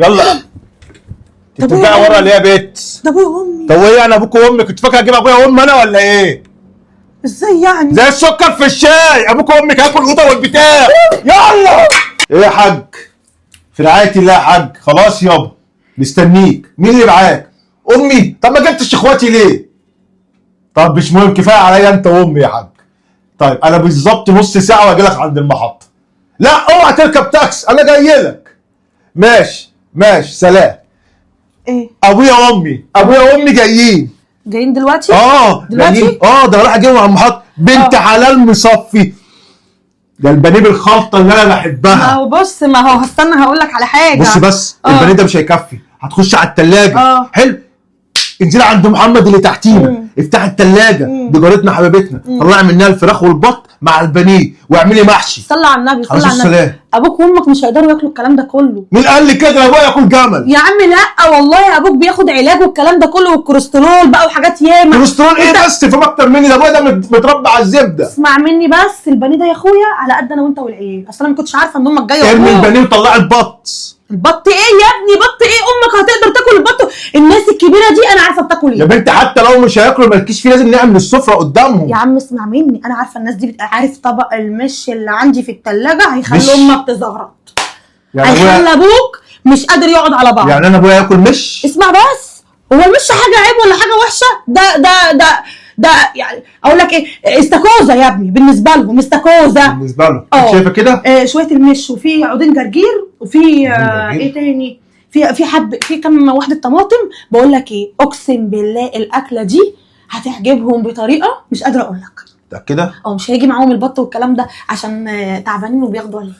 يلا طب انت بقى إيه؟ ورا ليه يا بت؟ ده ابويا وامي. طب وايه يعني ابوك وامك؟ كنت فاكر اجيب ابويا وامي انا ولا ايه؟ ازاي يعني؟ زي السكر في الشاي، ابوك وامك هاكل القوطه والبتاع. يلا ايه يا حاج؟ في رعاية الله يا حاج. خلاص يابا مستنيك. مين اللي معاك؟ امي. طب ما جبتش اخواتي ليه؟ طب مش مهم، كفاية عليا انت وامي يا حاج. طيب انا بالظبط نص ساعة واجي لك عند المحطة. لا اوعى تركب تاكس، انا جاي لك. ماشي ماشي، سلام. ايه ابويا وامي، ابويا وامي جايين. جايين دلوقتي؟ اه دلوقتي؟ جايين. اه ده راح اجيبهم على المحطة. بنت حلال مصفي، ده البانيه بالخلطه اللي انا ما بحبها. هو بص، ما هو هستنى هقول لك على حاجة. بص بس البانيه ده مش هيكفي، هتخش على الثلاجة. حلو، انزلي عند محمد اللي تحتينا، افتح الثلاجة، دي جارتنا حبيبتنا، طلعي منها الفراخ والبط مع البانيه واعملي محشي. صلى على النبي، صلى عليه على النبي. السلام. ابوك وامك مش هيقدروا ياكلوا الكلام ده كله. مين قال لي كده؟ ابويا ياكل جمل. يا عم لا والله، ابوك بياخد علاج والكلام ده كله والكوليسترول بقى وحاجات ياما. كوليسترول ايه بس؟ فاهم اكتر مني، ده ابويا ده متربى على الزبدة. اسمع مني بس، البانيه ده يا اخويا على قد انا وانت والعيال، اصل انا ما كنتش عارفه ان امك جاية. ارمي وأبوك. البانيه وطلعي البط. البط ايه يا ابني؟ بط ايه؟ امك هتقدر تاكل البط؟ الناس الكبيرة دي انا عارفه بتاكل يا ايه. بنت حتى لو مش هياكلوا مالكيش فيه، لازم نعمل السفرة قدامهم. يا عم اسمع مني، انا عارفه الناس دي عارف طبق المش اللي عندي في الثلاجة مش. هيخلي امك تزغرط، يعني هيخلي ابويا، ابوك مش قادر يقعد على بعض. يعني انا ابويا ياكل مش؟ اسمع بس، هو المش حاجة عيب ولا حاجة وحشة؟ ده ده ده ده يعني اقول لك ايه، استاكوزا يا ابني بالنسبة لهم، استاكوزا بالنسبة له. انت شايفه كده؟ شوية المش وفي عودين جرجير وفي عودين جرجير؟ ايه تاني، في حب، في كم واحدة طماطم. بقول لك ايه، اقسم بالله الاكلة دي هتعجبهم بطريقة مش قادرة اقول لك. متاكدة؟ او مش هيجي معاهم البط والكلام ده عشان تعبانين وبياخدوا عليك.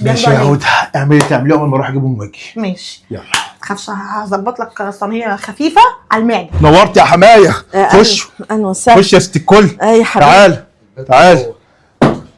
ماشي بياخدوا يا عليك. هدى، اعملي تعمليه اول ما اروح اجيبهم واجي. ماشي، يلا تخافش، هظبط لك صينية خفيفة على المعدة. نورت يا حماية. خش اهلا وسهلا. خش يا ست الكل. اي حبيبي. تعال تعال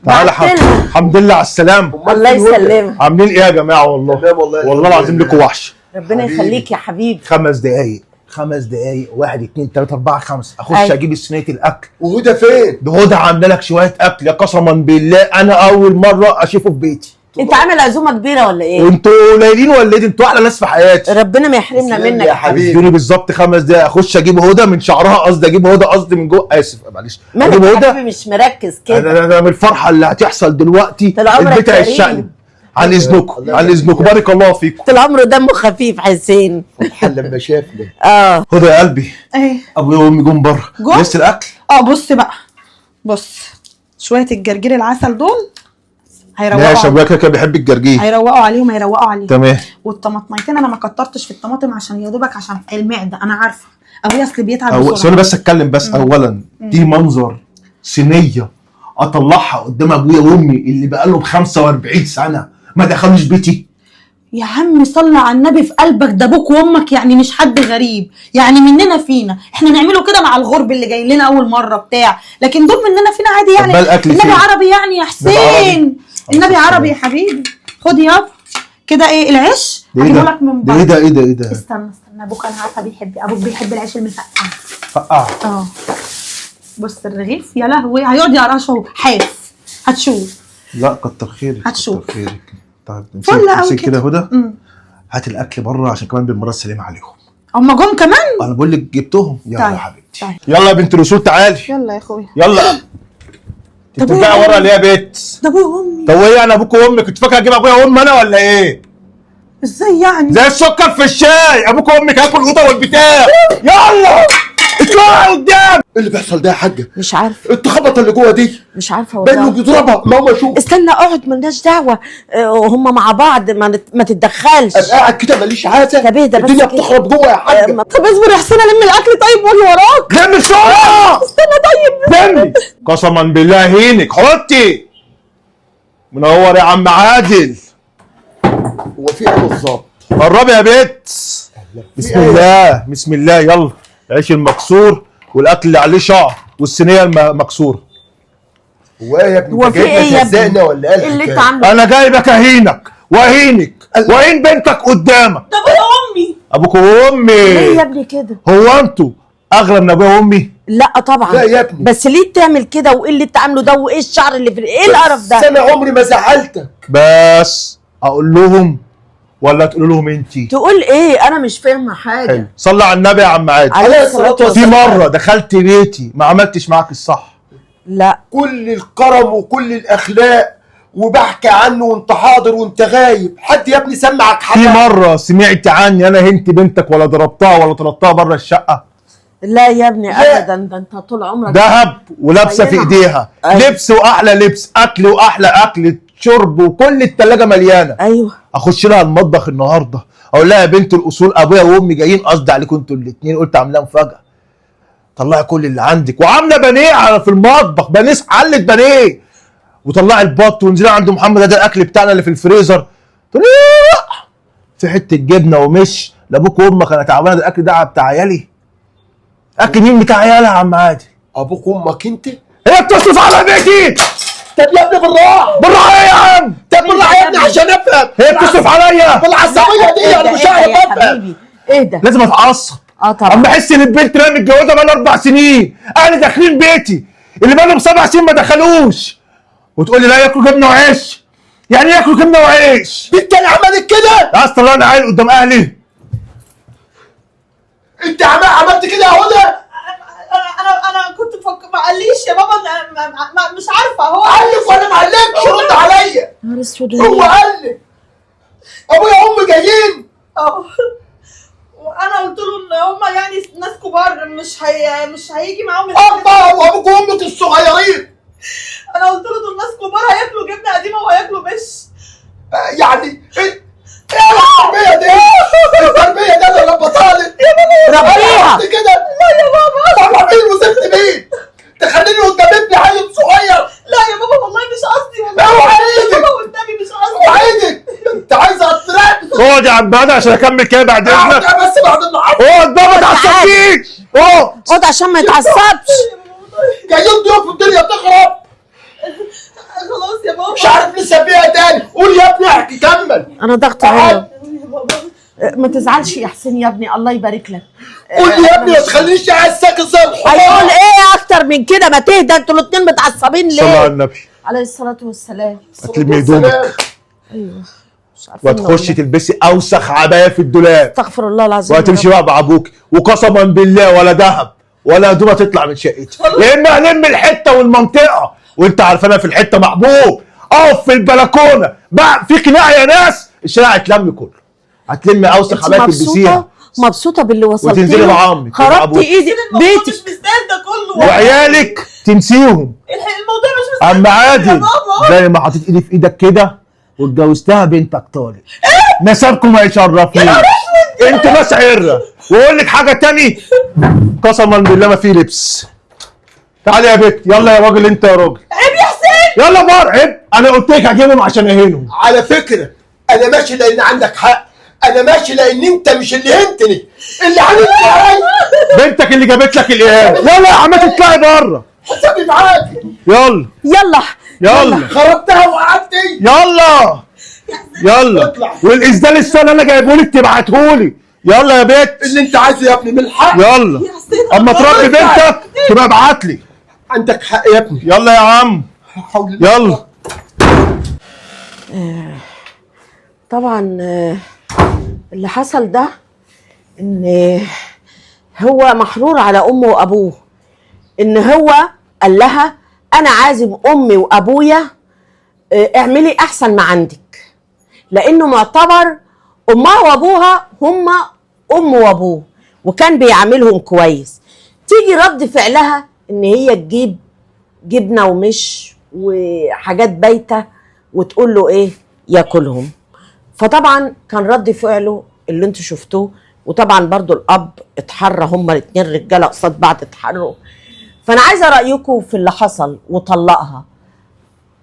تعال يا حبيبي. بعتلها. الحمد لله على السلامة. الله يسلمك. عاملين ايه يا جماعة؟ والله تمام والله، والله العظيم لكم وحش. ربنا يخليك يا حبيبي. 5 دقايق، 5 دقايق، 1 2 3 4 5، اخش أيوة. اجيب صينية الاكل. وهدى فين؟ ده هدى عامله لك شوية اكل يا قسما بالله انا اول مرة اشوفه في بيتي. انت عامل عزومة كبيرة ولا ايه؟ انتوا قليلين ولا ايه؟ انتوا احلى ناس في حياتي. ربنا ما يحرمنا تسلم منك يا حبيبي. ادوني بالظبط 5 دقايق اخش اجيب هدى من شعرها، قصدي اجيب هدى قصدي من جوه، اسف معلش، مالك اجيب يا هدى. حبيبي مش مركز كده؟ انا من الفرحة اللي هتحصل دلوقتي طول عمرك البيت كريم. هيتشقلب. عن اذنكم، الله عن اذنكم، بارك الله فيكم. طول عمره دمه خفيف حسين. فرحان لما شافنا. هدى يا قلبي، ايه ابويا وامي جم بره. جم؟ لسه الاكل؟ بص بقى، بص شوية الجرجير العسل دول هيروقوا ماشي، عليهم. ابويا كده كده بيحب الجرجير. هيروقوا عليهم، هيروقوا عليهم. تمام. والطماطميتين انا ما كترتش في الطماطم عشان يا دوبك عشان المعدة، انا عارفه ابويا اصل بيتعب أو بسرعة. ثواني بس اتكلم بس. اولا دي منظر صينية اطلعها قدام ابويا وامي اللي بقالهم 45 سنة ما دخلوش بيتي. يا عم صلى على النبي في قلبك، ده ابوك وامك يعني مش حد غريب، يعني مننا فينا، احنا نعمله كده مع الغرب اللي جاي لنا اول مرة بتاع، لكن دول مننا فينا عادي يعني. طب بقى الأكل النبي فين؟ عربي يعني يا النبي عربي. حسين، النبي عربي يا حبيبي. خد يابا كده ايه العيش ده ايه هجيبه ده؟ لك من ده بره. ايه ده؟ ايه ده؟ ايه ده؟ استنى استنى، ابوك انا عارفه بيحب، ابوك بيحب العيش المسقع. فقع. بص الرغيف يا لهوي هيقعد يقرشه حاف، هتشوف. لا كتر خيرك، هتشوف. كتر خيرك. طيب فل أوي امسك كده. كده هدى، هات الاكل بره عشان كمان بالمرة السلام عليهم. هما جم كمان؟ انا بقول لك جبتهم. يلا طيب، يا حبيبتي. طيب. يلا يا بنت الرسول تعالي. يلا يا اخويا. يلا طب انت بقى إيه؟ ورا ليه يا بت؟ ده ابويا وامي. طب وايه يعني ابوك وامك؟ كنت فاكر اجيب ابويا وامي انا ولا ايه؟ ازاي يعني؟ زي السكر في الشاي، ابوك وامك هاكل القوطه والبتاع. يلا اطلعي قدام. ايه اللي بيحصل ده يا حاجة؟ مش عارفه، التخبطه اللي جوه دي مش عارفه بانه والله. بيضربها. ماما شوف. استنى اقعد، ملناش دعوه، هما مع بعض، ما تتدخلش. ابقى قاعد كده ماليش عازة. طب اهدى بس الدنيا كده. بتخرب جوه يا حاجة. طب اصبر يا حسين الم الاكل طيب واجي وراك. لم بسرعة. استنى طيب. لمي قسما بالله هينك. حطي. منور يا عم عادل. هو في ايه بالظبط؟ قربي يا بت. بسم الله بسم الله. يلا العيش المكسور والاكل اللي عليه شعر والصينيه المكسورة. هو ايه يا ابني؟ هو انت في جايبنا ايه يا ابني؟ تهزقنا ولا ايه ايه اللي انت الحكاية؟ عامله؟ انا جايبك اهينك واهينك واهين بنتك قدامك. ده ابويا وامي. ابوك وامي. ليه يا ابني كده؟ هو انتوا اغلى من ابويا وامي؟ لا طبعا. لا يا ابني. بس ليه بتعمل كده؟ وايه اللي انت عامله ده؟ وايه الشعر اللي في ايه القرف بس ده؟ انا عمري ما زعلتك. بس اقول لهم ولا تقول لهم انت؟ تقول ايه؟ انا مش فاهمه حاجة. حلو، صلى على النبي يا عم عادل. عليه الصلاة في والسلام. مرة دخلت بيتي ما عملتش معاك الصح؟ لا. كل الكرم وكل الاخلاق، وبحكي عنه وانت حاضر وانت غايب، حد يا ابني سمعك حاجة؟ في مرة سمعت عني انا هنت بنتك ولا ضربتها ولا طردتها بره الشقة؟ لا يا ابني ابدا، ده انت طول عمرك ذهب ولابسه في ايديها، أيوة. لبس واحلى لبس، اكل واحلى اكل، شرب، وكل التلاجة مليانة. ايوه. اخش لها المطبخ النهارده اقول لها يا بنت الاصول ابويا وامي جايين، قصدي عليكم انتوا الاثنين، قلت عاملاها مفاجاة، طلعي كل اللي عندك، وعامله بانيه في المطبخ، بانيه حله بانيه، وطلعي البط وانزلي عند محمد، ده الاكل بتاعنا اللي في الفريزر. تقول لي لا، في حتة جبنه ومش لابوك وامك، انا تعبانة، ده الاكل ده بتاع عيالي. اكل مين بتاع عيالها يا عم عادل؟ ابوك وامك انت؟ هي بتصرف على بيتي. طب يا ابني بالراحة. بالراحة ايه يا عم؟ طب بالراحة يا ابني عشان افهم. هي بتصرف عليا بالعصبيه دي انا مش عارف افهم. ايه ده؟ لازم اتعصب. طبعا. اما احس ان البنت اللي انا متجوزها بقالها 4 سنين، اهلي داخلين بيتي اللي بقالهم 7 سنين ما دخلوش، وتقول لي لا ياكلوا جبنه وعيش. يعني ايه ياكلوا جبنه وعيش؟ بنت انا عملت كده؟ عايز تطلعني عيل قدام اهلي؟ انت عملت كده يا هدى؟ انا كنت بفكر، ما قاليش يا بابا، مش عارفه هو قال لك ولا ما قالكش؟ رد عليا. نهار اسود. هو قال لك ابويا وامي جايين؟ وانا قلت له ان هما يعني ناس كبار، مش هيجي معاهم. الله، وابوك وامك الصغيرين. انا قلت له دول ناس كبار هياكلوا جبنه قديمة وهياكلوا مش يعني ايه التربية دي؟ التربية دي انا لما طالت ربيها كده. لا يا بابا، طلع مين وسبت مين؟ تخليني قدام ابني عيل صغير؟ لا يا بابا والله مش قصدي، والله اوعى ايدك، بابا قدامي مش قصدي، اوعى ايدك، انت عايزه اترعب. اقعد يا عم عادل عشان اكمل كده بعد اذنك. اقعد بس بعد النهارده. اقعد بقى ما تعصبنيش. اقعد اقعد عشان ما يتعصبش. جايين ضيوف الدنيا تخرب. خلاص يا بابا مش عارف لسه فيها تاني. قول يا ابني احكي كمل. انا ضغط عالي. ما تزعلش يا حسين يا ابني، الله يبارك لك. قول لي يا ابني ما تخلينيش قاعد ساكت زي الحمار. هيقول ايه اكتر من كده؟ ما تهدى، انتوا الاثنين متعصبين ليه؟ صلى على النبي عليه الصلاة والسلام. هتلمي هدومك. ايوه مش عارفه. وهتخشي تلبسي اوسخ عباية في الدولاب. استغفر الله العظيم. وهتمشي بقى مع ابوك، وقسما بالله ولا ذهب ولا هدوم هتطلع من شقتي، يا اما هلم الحتة والمنطقة، وانت عارف انا في الحتة محبوب، اقف في البلكونه بقى في خناقه يا ناس، الشارع هيتلم كله، هتلم اوسخ عباية تلبسيها. مبسوطة باللي وصلت له. وتنزلي مع عمك. خربت ايدي بيتك. مش مستاهل ده كله. وعيالك تنسيهم. الموضوع مش مستاهل. اما عادل زي ما حطيت ايدي في ايدك كده واتجوزتها بنتك طارق، نسبكم ما يشرفنيش، انتوا ناس عره. واقول لك حاجة تاني، قسما بالله ما في لبس. تعالي يا بت، يلا يا راجل، انت يا راجل. عيب يا حسين. يلا بار عيب، انا قلت لك هجيبهم عشان اهينهم. على فكرة انا ماشي لان عندك حق، انا ماشي لان انت مش اللي هنتني، اللي عملت عليا بنتك اللي جابت لك الاهانة. يلا يا عمتي اطلعي بره. حسابي معاك. يلا يلا يلا. خربتها وقعدت. يلا يلا. والاسدال السنة اللي انا جايبهولك تبعتهولي. يلا يا بت. اللي انت عايزه يا ابني من الحق. يلا اما تربي بنتك تبقى ابعت لي. عندك حق يا ابني. يلا يا عم. يلا. طبعا اللي حصل ده ان هو محرور على امه وابوه، ان هو قال لها انا عازم امي وابويا، اعملي احسن ما عندك، لانه معتبر امها وابوها هما امه وابوه وكان بيعاملهم كويس. تيجي رد فعلها ان هي تجيب جبنه ومش وحاجات بايته وتقول له ايه ياكلهم. فطبعا كان رد فعله اللي انتوا شفتوه، وطبعا برضو الاب اتحرى، هما الاتنين رجاله قصاد بعض اتحروا. فانا عايزه رايكم في اللي حصل وطلقها.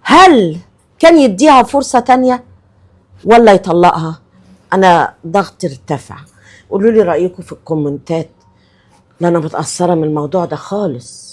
هل كان يديها فرصة تانية ولا يطلقها؟ انا ضغطي ارتفع. قولوا لي رايكم في الكومنتات، لأن انا متاثرة من الموضوع ده خالص.